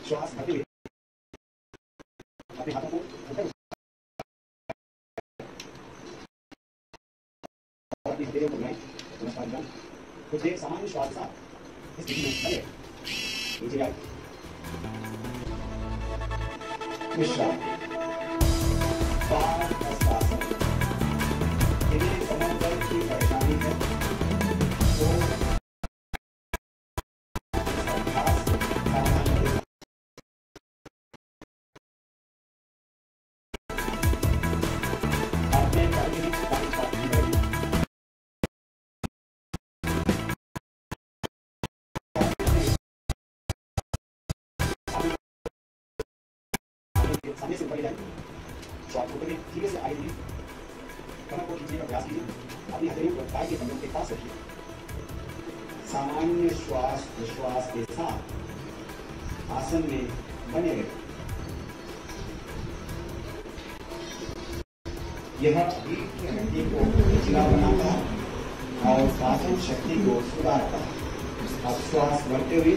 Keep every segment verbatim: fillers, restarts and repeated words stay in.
श्वास भरते हुए अपने हाथों को ऊपर और अपनी हथेलियों को घुमाएं। नमस्कार भगवान। कुछ देर सामान्य श्वास के साथ इस स्थिति में बने रहें। नीचे जाएं। विश्राम। बाल हस्तासन। यदि कमर दर्द की परेशानी है तो सामने से ऊपर ले जाएं। श्वास को धीरे से आगे धीरे। कमर को खींचने का प्रयास कीजिए। अपनी हथेलियों को पैर के पंजों के पास रखिए। सामान्य श्वास प्रश्वास के साथ आसन में बने रहें। यह रीढ़ की हड्डी को लचीला बनाता है और पाचन शक्ति को सुधारता है। अब श्वास भरते हुए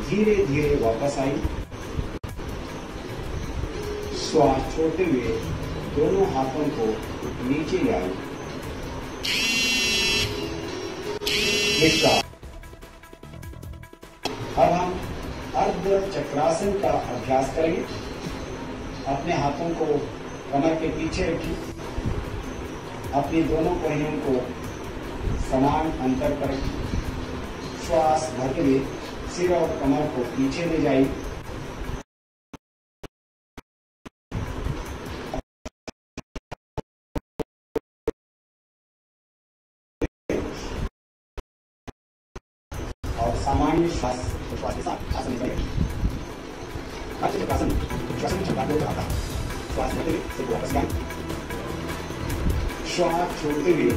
धीरे धीरे वापस आइए। श्वास छोड़ते हुए दोनों हाथों को नीचे ले आइए। विश्राम। अब हम अर्ध चक्रासन का अभ्यास करेंगे। अपने हाथों को कमर के पीछे रखिए। अपनी दोनों पहियों को समान अंतर पर रखिए। श्वास भरते हुए सिर और कमर को पीछे ले जाइए। और सामान्य श्वास प्रश्वास के साथ आसन में बने। अर्ध चक्रासन, श्वासन चक्रासन कहा था। श्वास भरते हुए सिर को वापस लाएं। श्वास छोड़ते हुए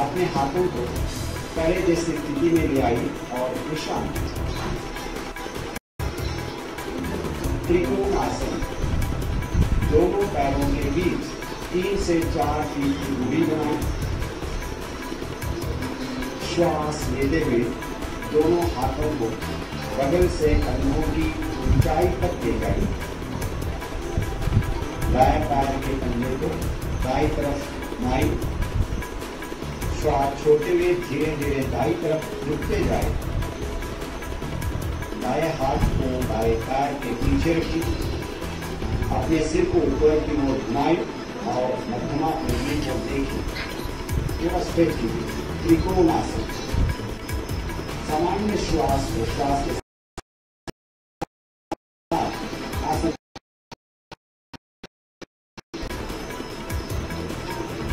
अपने हाथों को पहले जैसी स्थिति में ले आइए और विश्राम कीजिए। त्रिकोणासन। दोनों पैरों के बीच तीन से चार फीट की दूरी बनाएं। श्वास लेते हुए दोनों हाथों को बगल से कंधों की ऊंचाई तक ले जाइए। दाएं पैर के कंधे को दाईं तरफ घुमाइए। श्वास छोड़ते हुए धीरे धीरे दाईं तरफ झुकते जाए। दाएं हाथ को दाएं पैर के पीछे रखिए। अपने सिर को ऊपर की ओर घुमाएं और मध्यमा उंगली को देखिए। पूरा स्ट्रेच कीजिए, त्रिकोणासन। सामान्य श्वास प्रश्वास के आसन।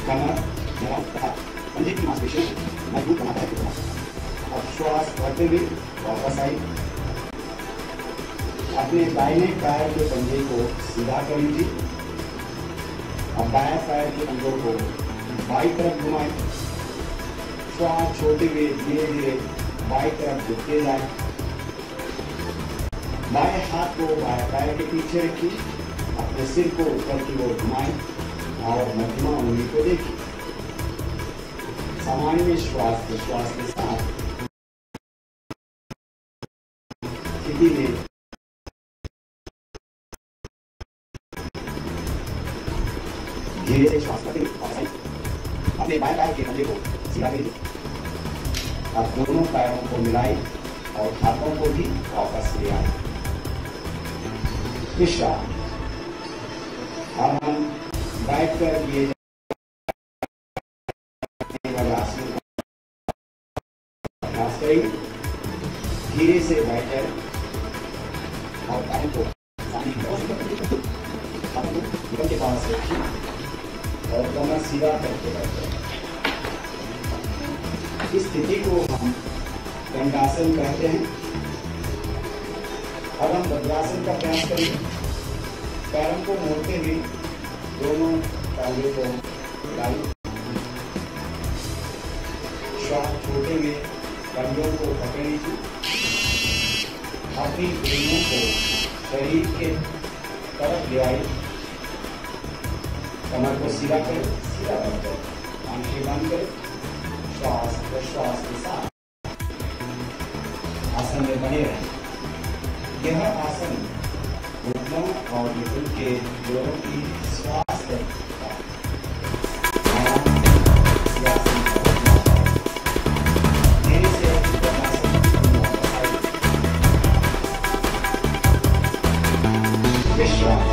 कमर, भुजाओं तथा कंधे की मांसपेशियों को मजबूत बनाता है। अब श्वास भरते हुए वापस आइए। अपने दाहिने पैर के पंजे को सीधा कर लीजिए। अब बाएं पैर के पंजों को बाईं तरफ घुमाएं। श्वास छोड़ते हुए धीरे धीरे बाईं तरफ झुकते जाएं। बाएं हाथ को बाएं पैर के पीछे रखिए। अपने सिर को ऊपर की ओर घुमाएं और मध्यमा उंगली को देखिए। सामान्य श्वास प्रश्वास के साथ स्थिति में धीरे से श्वास भरते हुए वापस आइए। अपने बाएं पैर के पंजे को सीधा करिए। अब दोनों पैरों को मिलाएं और हाथों को भी वापस ले आएं। विश्राम। अब हम बैठकर किए जाने वाले आसन का अभ्यास करेंगे। धीरे से बैठकर और पैर को सामने की ओर, हाथों को कमर के पास रखिए और कमर सीधा करके बैठे। इस स्थिति को हम दंडासन कहते हैं। अब हम वज्रासन का अभ्यास करेंगे। पैरों को मोड़ते हुए दोनों टांगों को हिलाएं। श्वास छोड़ते हुए कंधों को पकड़ लीजिए। अपनी उंगलियों को शरीर के तरफ ले आइए। कमर को सीधा करें, सीधा बैठ जाइए। आंखें बंद करें, श्वास प्रश्वास के साथ आसन में बने रहें। यह आसन घुटनों और घुटन के जोड़ों की स्वास्थ्य का आराम देने से अधिक बना सकती है। विश्राम।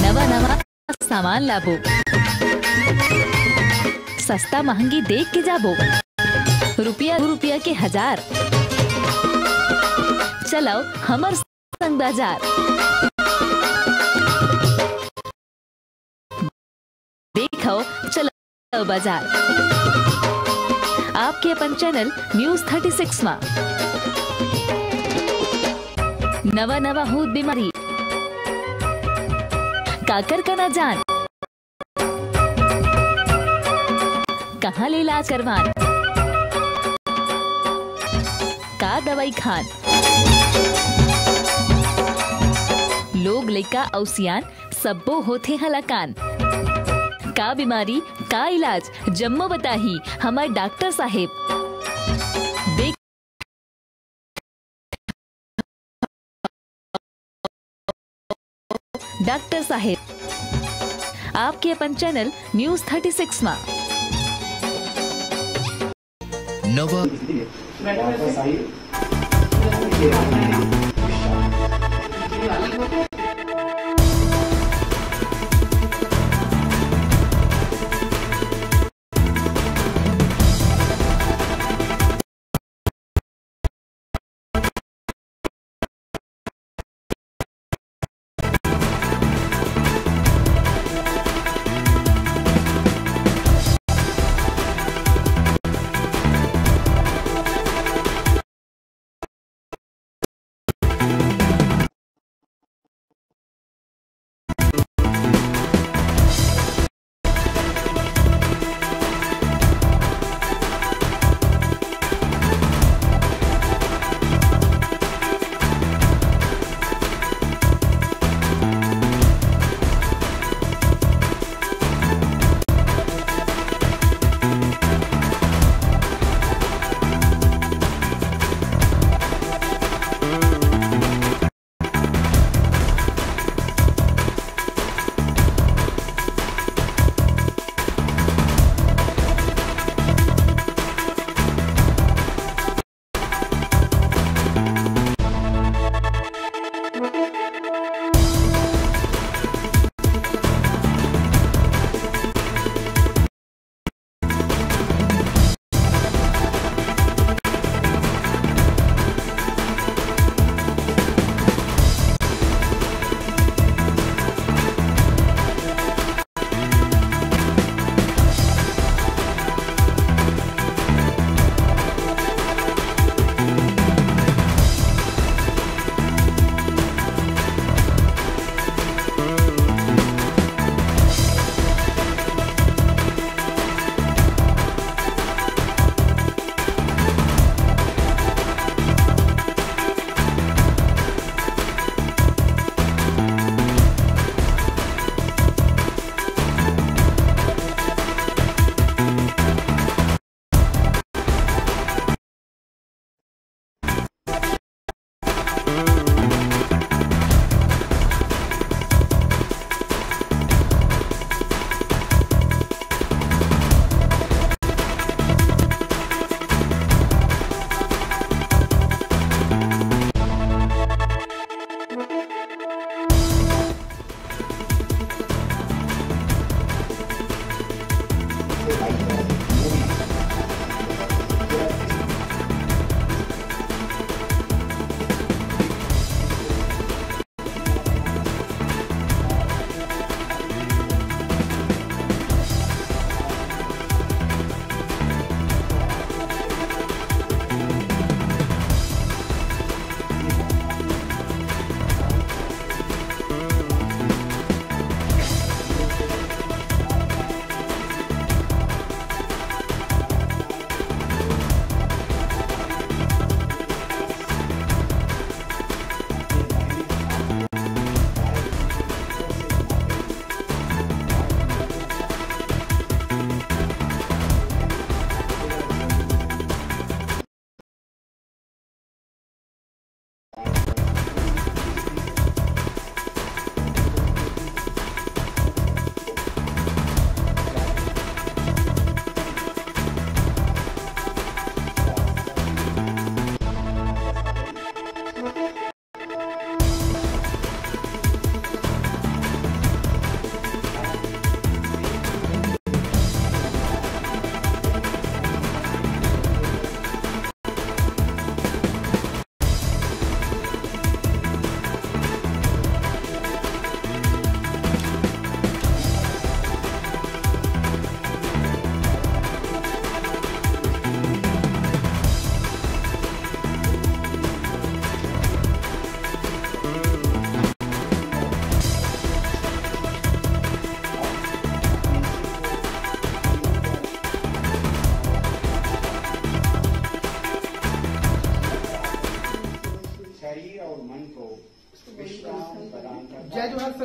नवा नवा सामान लाबो, सस्ता महंगी देख के जाबो, रुपया दू रुपया के हजार। चलाओ हमर संग बाजार। देखो, चलो बाजार। आपके अपन चैनल न्यूज़ थर्टी सिक्स मा। नवा नवा होत बीमारी, काकर कना जान, कहाँ ले इलाज करवान, का दवाई खान, लोग लइका अउ सियान सब्बो होथे हलाकान। का बीमारी, का इलाज, जम्मो बताही हमर डॉक्टर साहेब। देख, डॉक्टर साहेब, आपके अपन चैनल न्यूज़ थर्टी सिक्स मा। नवा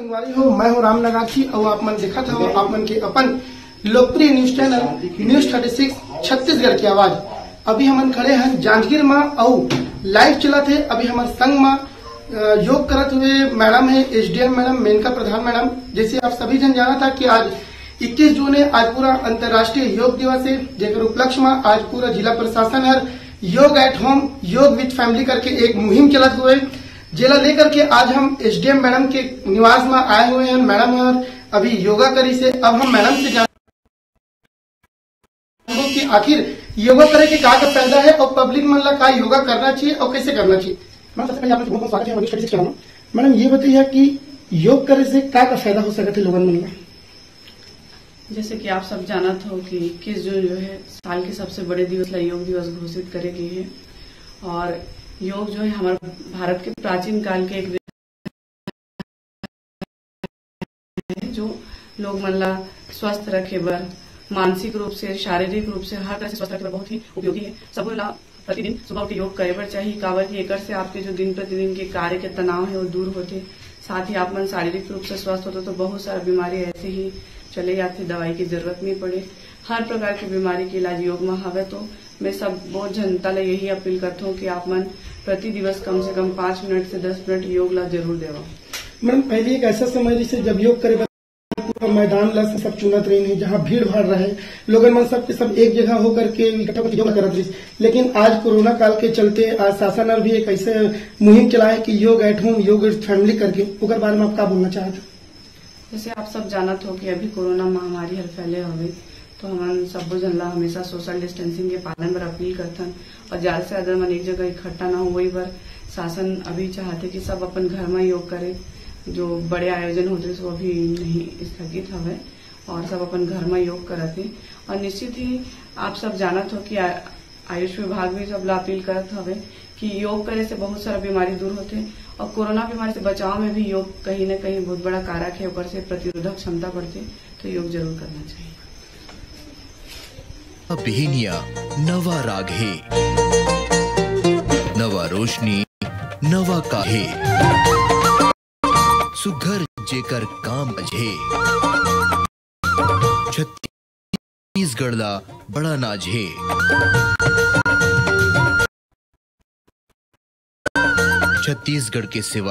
संगवारी हो, मैं हूं राम नगाखी अउ आप मन देखत हव आप मन के अपन लोकप्रिय news channel news thirty six Chhattisgarh की आवाज। अभी हमन खड़े हन जांजगीर म अउ लाइव चलत हे। अभी हमर संग म अ, योग करत हुए मैडम है एसडीएम मैडम, मेनका प्रधान मैडम। जैसे आप सभी जन जानत हव कि आज इक्कीस जून है, आज पूरा अंतर्राष्ट्रीय योग दिवस है, जेकर उपलक्ष्य में आज पूरा जिला प्रशासन हर योग एट होम, योग विद फैमिली करके एक मुहिम चलत हुए, जेला लेकर के आज हम एसडीएम मैडम के निवास में आए हुए हैं। मैडम है अभी योगा करिस हे। अब हम मैडम से जान कि आखिर योगा करे के का का फायदा है और पब्लिक मन ला का योगा करना चाहिए और कैसे करना चाहिए। मैम, सबसे पहले आप लोग बहुत बहुत स्वागत है हमारे छोटे से चैनल में। मैडम, ये बताइए कि योग करे से का का फायदा हो सकता है लोगन मन ला? जैसे कि आप सब जानत हो कि इक्कीस जून जो है साल के सबसे बड़े दिवस ला योग दिवस घोषित करे गए है। और योग जो है हमारे भारत के प्राचीन काल के एक है, जो लोग मन ला स्वस्थ रखे बर, मानसिक रूप से, शारीरिक रूप से, हर तरह से स्वस्थ रखे बर बहुत ही उपयोगी है। सबो ला प्रतिदिन सुबह उठ के योग करे बर चाही, काबर कि एकर से आपके जो दिन प्रतिदिन के कार्य के तनाव है, वो दूर होथे। साथ ही आप मन शारीरिक रूप से स्वस्थ होते तो बहुत सारा बीमारी ऐसे ही चले जाते, दवाई की जरूरत नहीं पड़े। हर प्रकार की बीमारी के इलाज योग में हवे, तो मैं सब बहुत जनता ला यही अपील करता हूँ कि आप मन प्रति दिवस कम से कम पाँच मिनट से दस मिनट योग ला जरूर देवा। मैडम, पहले एक ऐसा समय रहिस हे जब योग करे बर पूरा मैदान ला सब चुनत रहिन हे, जहाँ भीड़ भाड़ रहे, लोगन मन सब के सब एक जगह होकर के इकट्ठा होकर योग करत रहिस। लेकिन आज कोरोना काल के चलते आज शासन हर भी एक ऐसे मुहिम चलाए कि योग एट होम, योग विद फैमिली करके, ओकर बारे में आप का बोलना चाहत? जैसे आप सब जानत हो कि अभी कोरोना महामारी हर फैले हवे, तो हमन सब्बो झन ला हमेशा सोशल डिस्टेंसिंग के पालन बर अपील करथन और ज्यादा से ज्यादा मन एक जगह इकट्ठा ना हो, वही बर शासन अभी चाहथे कि सब अपन घर में योग करे। जो बड़े आयोजन होते, सो अभी नहीं, स्थगित हवे और सब अपन घर में योग करत हे। और निश्चित ही आप सब जानत हो कि आ-, आयुष विभाग भी सब ला अपील करत हवे कि योग करे से बहुत सारा बीमारी दूर होथे और कोरोना बीमारी से बचाव में भी योग कहीं ना कहीं बहुत बड़ा कारक है, ओकर से प्रतिरोधक क्षमता बढ़थे, तो योग जरूर करना चाहिए। बिहिनिया नवा राग हे, नवा रोशनी, नवा का हे, सुघर जेकर काम अज हे। छत्तीसगढ़ ला बड़ा नाज हे। छत्तीसगढ़ के सेवा